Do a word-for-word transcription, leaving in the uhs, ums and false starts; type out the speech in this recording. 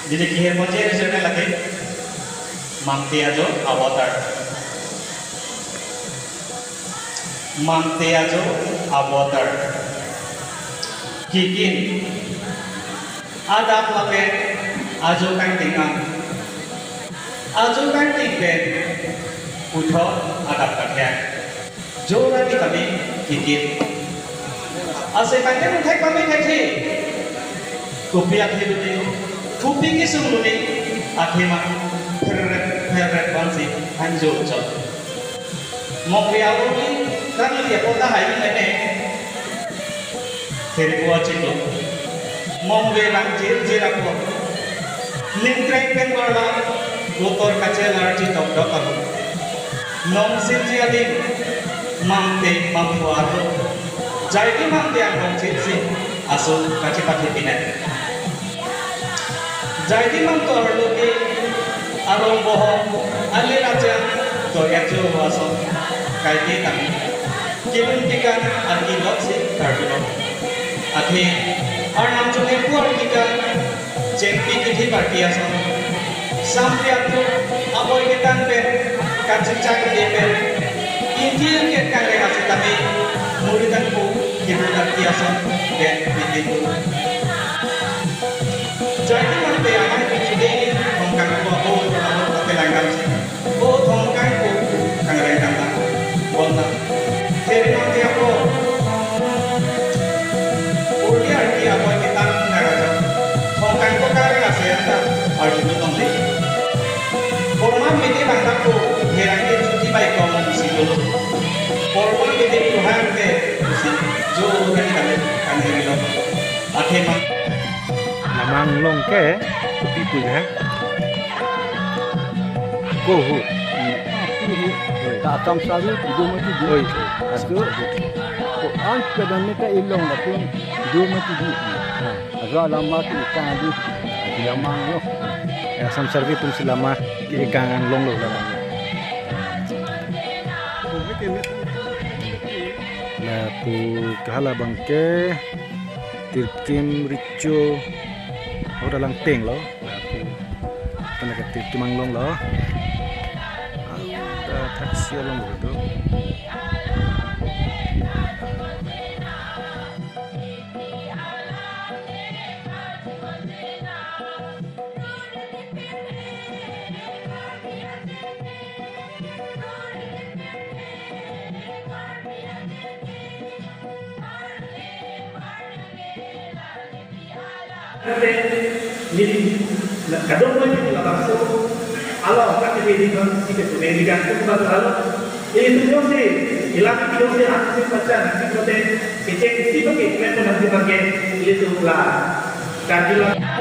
Jadi kihir moje reserve lagi. Mangte ajo avoter. Mangte ajo avoter. Kikin. Adap lapen ajo kangting an. Ajo kangting pen puthot adap kathiang. Jora ni kami kikin. Ase kangting thek kami thek si. Kopi akhei luni, kopi kesung luni, akhei ma pherret pherret bangsi hanjo chot. Mokri auri kan liya kota hai mene. Theripo achiklo. Mongve lang jir jir apo. Ningkreng pen barla, kotor kachel archi tokdok apo. Nong sirji adim, mangte mangpho apo. Jaidi mangte angkong chitsi, aso kachipathi pinet. Jaidi mangto arlo ke arong bohong, alir achang, to yacho ason, kaike kami. Kilun kikan, arki lok si, karbi lok. Athe, arnam chunghe puar kikan, chengpi kithi parti ason. Sampi athu, aboi ketan pen, kachichak ke pen. Inti angket kangreng asitame, muri tangku, kibu tangki ason, den, bikin. Jaidi mangte amai pi chudeng, thongkang ko ho, ho, ho, patelang damsi. Ho thongkang ko, kangreng dam dam. Bonna. Seri mangte ako. Urdi arki ako kitan naraja. Thongkang ko kangreng ase anta, arju tu tongde. Porma mete bangdak ko, herang ke chuti bai kong si dulu. Porma mete kuhang ke, si, jo, kan kami, kangreng lo. Athe ma. Lamang Anglong ke kopi pu ha? Ko hu. Ko hu. Oi. Ta tam saru, dua mati dua. Oi. Asu. Ko an ke dan neta ilong la pun dua mati dua. Ha. Asu lama tu ikan di. Lamang Anglong. Ya, Assam Survey tum si lama ke ikan Anglong lo lama. Lapu kahala abang ke Tirkim Recho Road along tenglo. Lapu pen ke Tirkim Anglong lo. Anta thaksi along lo do. Neli kadokave labangso alam kati di bang si ketu neli kan tu bang lalu. Ilitum jongsi, ilang jongsi, ansi pacha nangsi kote, kecheng si bagi, klempo nangsi bagi, ilitum la. Karbi la.